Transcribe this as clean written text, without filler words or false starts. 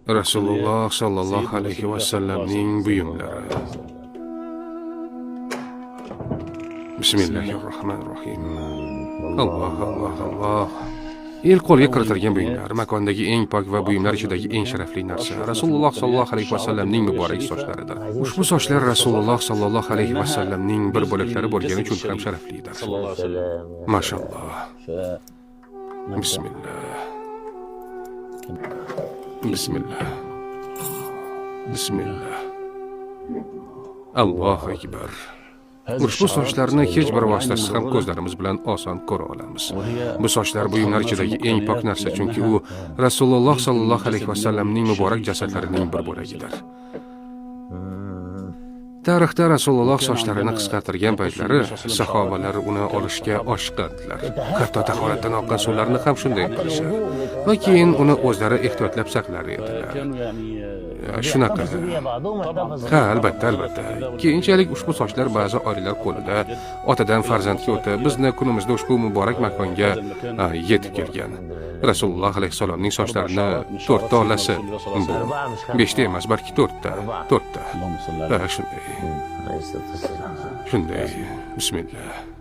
Rasululloh sollallohu alayhi vasallamning buyumlari. Bismillahir rohmanir rohim. Alloh, Alloh, Alloh. El qo'lga kiritilgan buyumlar makondagi eng pok va buyumlar ichidagi eng sharafli narsa Rasululloh sollallohu alayhi vasallamning muborak sochlaridir. Ushbu sochlar Rasululloh sollallohu alayhi vasallamning bir bo'laklari bo'lgani uchun ham sharaflidir. Mashalloh. Bismillah. Bismillah. Bismillah. Allohu akbar. Ushbu sochlarni hech bir vositasiz ham ko'zlarimiz bilan oson ko'ra olamiz. Bu sochlar buyumlar ichidagi eng pok narsa, chunki u Rasululloh sollallohu alayhi vasallamning muborak jasadlarining bir bo'lagidir. Tarixda Rasululloh sochlarini qisqartirgan paytlari sahobalar uni olishga oshiqardilar. Hatto tahoratdan oqqan suvlarni ham shunday qilishar va keyin uni o'zlari ehtiyotlab saqlar edilar. Shunaqa. Ha, albatta, albatta. Keyinchalik ushbu sochlar ba'zi oilalar qo'lida otadan farzandga o'tib, bizni kunimizda ushbu muborak makonga yetib kelgan. Rasululloh alayhissalomning sochlarini to'rtta olasi bu. Beshta emas, balki to'rtta. To'rtta. Ha, shunday. Shunday. Bismillah.